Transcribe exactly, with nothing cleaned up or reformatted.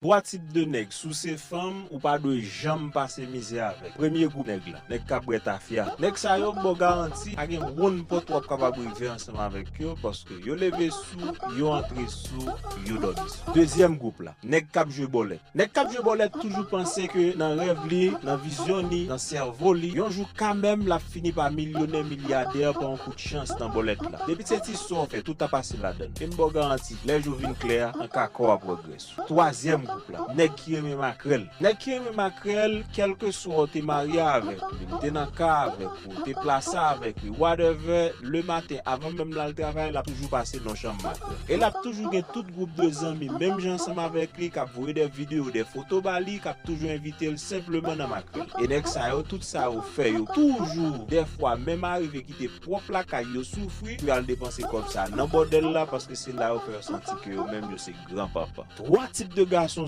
Twa tip de nèg, si w se fanm, ou pa dwe janm pase mizè avèk. Premye gwoup nèg la, nèg k ap bwè tafya. Nèg sa yo, m ba w garanti, pa gen wonn pòt w ap kapab rive ansanm avèk yo, paske yo leve sou, yo antre sou, yo dòmi sou. Dezyèm gwoup la, nèg k ap jwe bòlèt. Nèg k ap jwe bòlèt toujou panse ke nan rèv li, nan vizyon li, nan sèvo li, yon jou kanmenm l ap fini pa milyonè, milyadè pa yon kout chans nan bòlèt la. Depi se ti sa w fè, tout ap pase ladan l. E m ba w garanti, lè jou vin klè a, an kaka w ap wè grès ou. Twazyèm gwoup la, nèg ki renmen makrèl. Nèg ki renmen makrèl, kèlkeswa w te marye avèk li, li te nan kay avèk ou, ou te plase avèk li, whatever, le maten, avan menm l al travay, l ap toujou pase nan chanm makrèl. E l ap toujou gen tout gwoup de zanmi, menm jan ansanm avèk li, k ap voye de videyo, de foto ba li, k ap toujou envite l senpleman nan makrèl. E nèg sa yo, tout sa yo fè, yo toujou, dèfwa, menm arive kite pwòp lakay yo soufri, pou y al depanse kòb sa nan bòdèl la, paske se la yo fè yo santi ke yo menm, yo se gran papa. Twa tip de gason